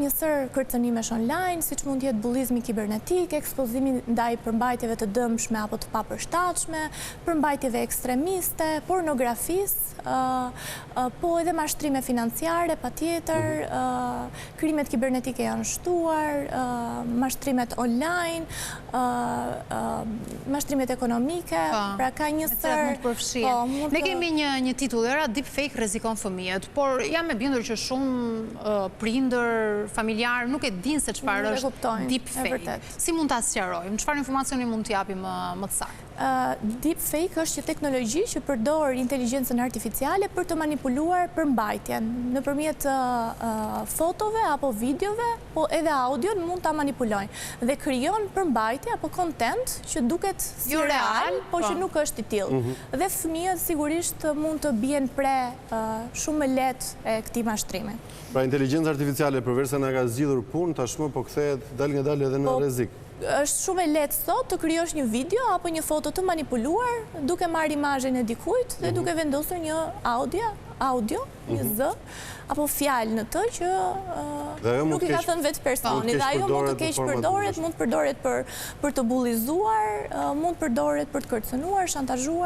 një sërë kërcënimesh online, siç mund të jetë bullizmi kibernetik, ekspozimi ndaj përmbajtjeve të dëmshme apo të papërshtatshme, përmbajtjeve ekstremiste, pornografisë, po edhe mashtrime financiare, patjetër, mhm. krimet kibernetike janë shtuar, mashtrimet online, mashtrimet ekonomike, po, pra ka një sërë... Mund të përfshihen. Po, Ne kemi një një titull, era deepfake rrezikon fëmijët, por jam e bindur që shumë prindër, familjarë nuk e dinë se çfarë është deepfake. Si mund ta sqarojmë? Çfarë informacioni mund të japim më të saktë? Deepfake është një teknologji që përdor inteligjencën artificiale për të manipuluar përmbajtjen. Nëpërmjet fotove apo videove, po edhe audion mund ta manipulojnë. Dhe krijon përmbajtje apo content që duket si jo real, po që po. nuk është i tillë. Mhm. Dhe fëmijët sigurisht mund të bien pre shumë më lehtë e këtij mashtrimi. Pra inteligjenca artificiale përveç se na ka zgjidhur punë, tashmë po kthehet dalëngadalë edhe në po, rrezik. Është shumë e lehtë sot të krijosh një video apo një foto të manipuluar duke marrë imazhin e dikujt dhe mhm. duke vendosur një audio, audio, një mhm. zë apo fjalë në të që nuk i ka thënë vetë personi dhe ajo mund të keqpërdoret, mund të përdoret për për të bullizuar, mund të përdoret për të kërcënuar, shantazhuar.